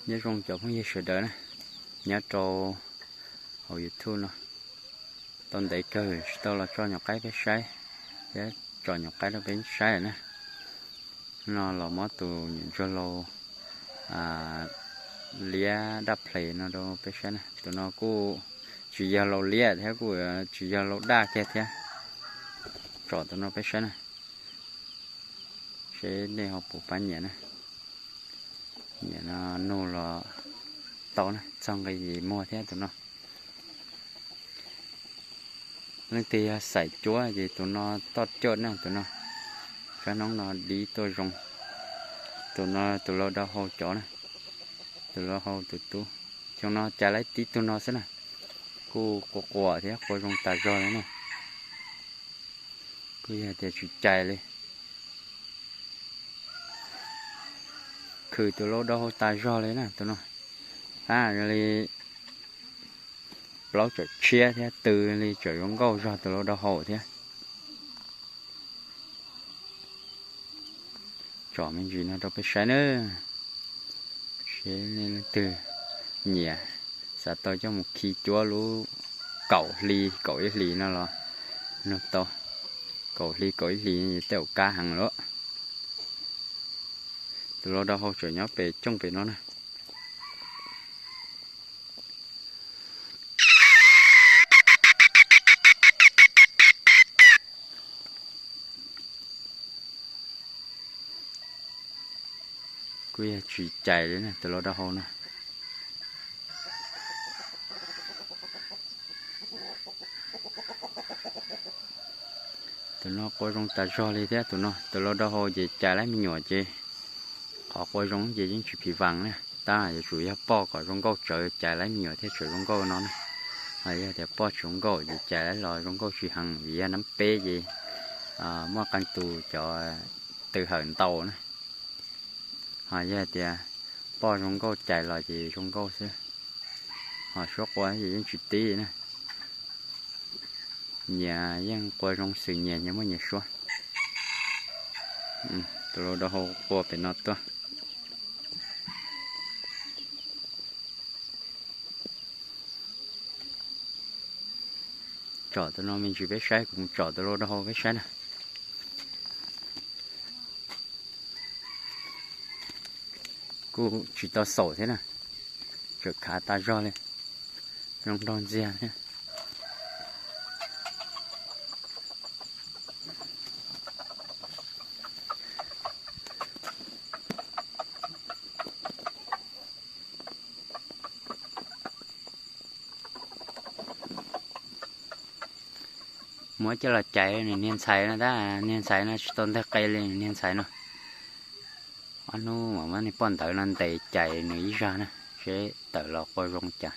Nyob zoo cov phooj ywg sawv daws na, nyob rau hauv YouTube no, tau ntev kawg tsis tau los tso nyuam qaib peb saib thiab tso nyuam qaib rau peb saib na. No los muab tus nyuam ntsuag laus liab daj ples no rau peb saib na. Tus no kuj tsis yog laus liab thiab kuj tsis yog laus daj kiag thiab. Tsom tus no peb saib na, seb nej ho puas pab nyiam na. Nyiam no nug los tau na, txog nqi muag thiab tus no. Leej twg yog xaim cuab ces tus no toj coj na tus no. Tsab hnub no dib tuaj zoo. Tus no tus lau dau hau cov na, tus lau hau tus tub. Xyoo no cais lawm tib tug no xwb na, kuj quas quas thiab qua zoo tas zog li na. Kuj yog tias tsis cais li. Khwm tus lau dau hau tas zog li na tus no. Ab, li plaub tsawm tshiab thiab tw li tseem zoo nkauj zog tus lau dau hau thiab. Tsom me ntsis no rau peb saib na, seb leej twg nyiam, xav tau coj mus khi cuab lub kaum hli kaum ib hlis no los nug tau. Kaum hli kaum ib hlis tej zaum kab heev lawm. Tus lau dau hau tseem nyob pem cooj pem no na. Kuj yog tsis cais li na tus lau dau hau no. Tus no qua zoo tas zog li thiab tus no. Tus lau dau hau ces cais lawm me nyuam ces qhov qua zoo ces yeej tsis phiv vam na. Tab yuav tsum yog poj kom zoo nkauj tsawv cais lawm me nyuam thiaj tseem zoo nkauj no na. Ho yog tias poj tsis zoo nkauj ces cais lawm los zoo nkauj tsis heev vim yog nab peb ces muaj qee tus cov tw hawm ntau na. Ho yog tias poj zoo nkauj cais los ces zoo nkauj xwb. Ho suab qua ces yeej tsis tib na. Nyias yeej qua zoo xws nyias, nyias muaj nyias suab. Tus lau dau hau qua pem no tuaj. Tsom tus no me ntsis peb saib, kuv mus tsom tus lau dau hau peb saib na. Kuj tsis tau xaum thiab na, tseem khav tas zog li, zoo nraug ntxiag thiab. Muab coj los cais nws niag ntxhais no tab, niag ntxhais no tsis tau nteg qe li nws niag ntxhais no. Ob hnub mas muab niag poj ntawd no ntes cais nws ib zag na, seb tawm los qua zoo cas.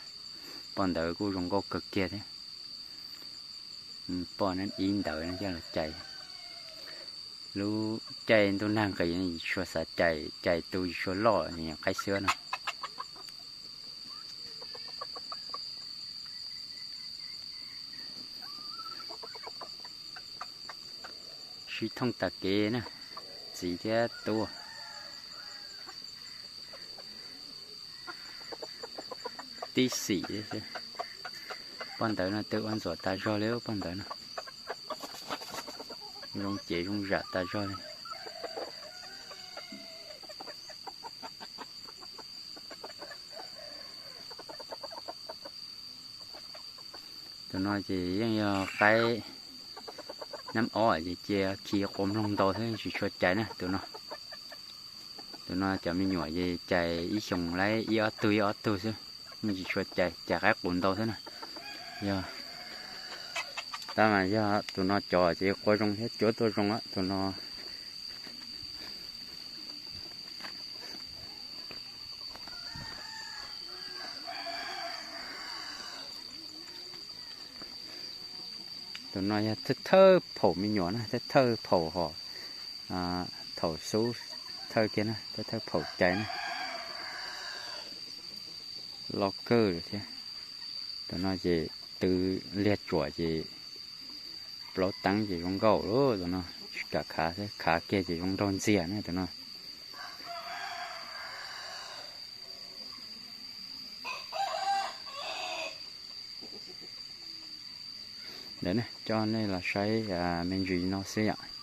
Poj ntawd kuj zoo nkauj kawg kiag thiab. Poj nab ib ntawd no coj los cais. Lub caij ntuj nag nqis tsis tshua xav cais, cais tus tsis tshua loj, nyuam qaib xwb no. Sib thooj tas kev na, txiv thiab tub. Tib xim, poj ntawd no twb ua ntxuam tas zog li, poj ntawd no zoo cev zoo zam tas zog li. Tus no ces yeej yog qaib nab ob ces cia khi qua mloog ntau xwb tsis tshua cais na tus no. Tus no cov me nyuam ces cais ib xyoos lawm ib ob tug ib ob tug xwb, yeej tsis tshua cais, cais qaib qus ntau xwb na. Yog, tab mas yog tus no cov ces qua zoo thiab cuab tuaj zoo tus no. Tus no yog thawj thawj phaum me nyuam na, thawj thawj phaum hom thaum xub thawj kiag na, thawj thawj phaum cais na. Loj kawg li thiab. Tus no ces twv liag tsuam ces plaub teeb ces zoo nkauj lawm tus no, tsis kam khav thiab, khav kiag ces zoo nraug ntxiag na tus no. Ntawd ne, coj nej los saib me ntsis no xwb yom.